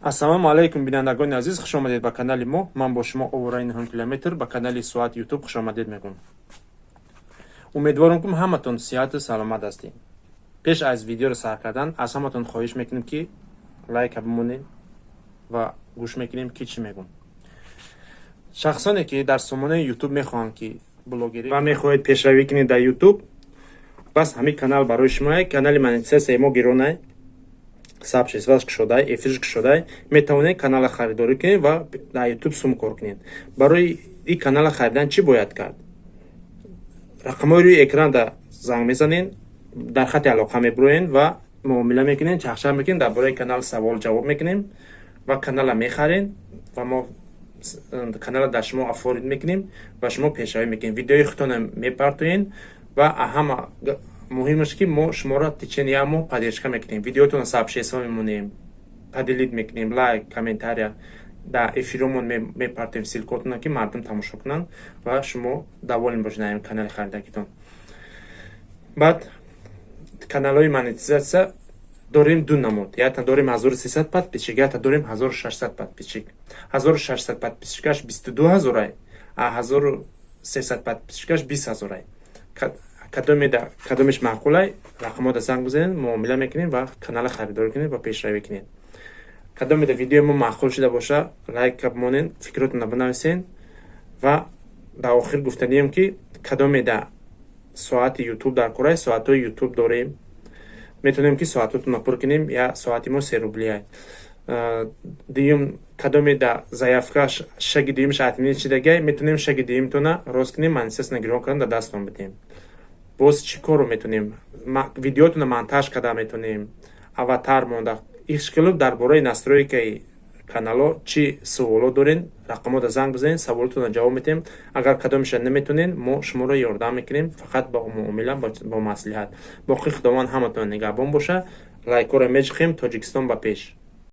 Ассалому алайкум, бинандагони азиз, хуш омадед ба канали мо. Ман бо шумо овораи нуҳум километр. Ба канали Соат Ютуб хуш омадед мегӯм. Умедворам, ки ҳаматон сиҳату саломат ҳастед. Пеш аз видеоро сар кардан аз ҳаматон хоҳиш мекунем, ки лайка бимонед ва гӯш мекунем, ки чӣ мегӯм. Шахсоне, ки дар сомонаи Ютуб мехоҳанд, ки блогерӣ ва мехоҳед пешравӣ кунед дар Ютуб, бас ҳамин канал барои шумо. Канали монетизатсияи мо гиронай, сообществоаш кушодай, эфирш кушодай. Метавонед канала харидорӣ кунед ва дар Ютуб сум кор кунед. Барои ин канала харидан чӣ бояд кард? Рақамҳои рӯи экранда занг мезанед, дар хати алоқа мебуроед ва муомила мекунед, чахчах мекунед, дар бораи канал савол ҷавоб мекунем ва канала мехаред ва мо канала дар шумо оформить мекунем ва шумо пешравӣ мекунед, видеои худтона мепартоед. Ва ҳама муҳимаш, ки мо шуморо течение як моҳ поддержка мекунем, видеотонро сообщество мемонем, поделить мекунем, лайк, комментария, дар эфиромон мепартоем ссылкотона, ки мардум тамошо кунанд ва шумо доволен бошед ин канали харидагитон. Баъд каналҳои монетизатсия дорем ду намуд: якта дорем 1300 подписчик, якта дорем 1600 подписчик. 1600 подписчикаш 22 ҳазорай, а 1300 подписчикаш 20 ҳазорай. Кадомеда кадомеш маъқулай, рақамода занг бизанед, муомила мекунем ва канала харидорӣ кунед ва пешравӣ кунед. Кадомеда видеои мо маъқул шуда боша, лайка бимонед, фикротонро бинависед. Ва дар охир гуфтанием, ки кадомеда соати Ютуб дар кораи, соатҳои Ютуб дорем, метавонем, ки соатотонро пур кунем. Я соати мо 3 рублия. Дуюм, кадомеда заявкаш шаги дуюмш отменить шидагай, метавонем шаги дуюмтона рост кунем, монетизатсия гирон кардан, дар дастон бидем. Боз чӣ корро метавонем? Видеотонро монтаж карда метавонем, аватар монда ишкилуб. Дар бораи настройкаи канало чӣ суоло дорен, рақамода занг бизанед, саволотонро ҷавоб медиҳем. Агар кадомеша наметонед, мо шуморо ёрдам мекунем, фақат бо муомила, бо маслиҳат. Боқӣ Худованд ҳаматон нигаҳбон боша. Лайкҳоро меҷиқем. Тоҷикистон ба пеш!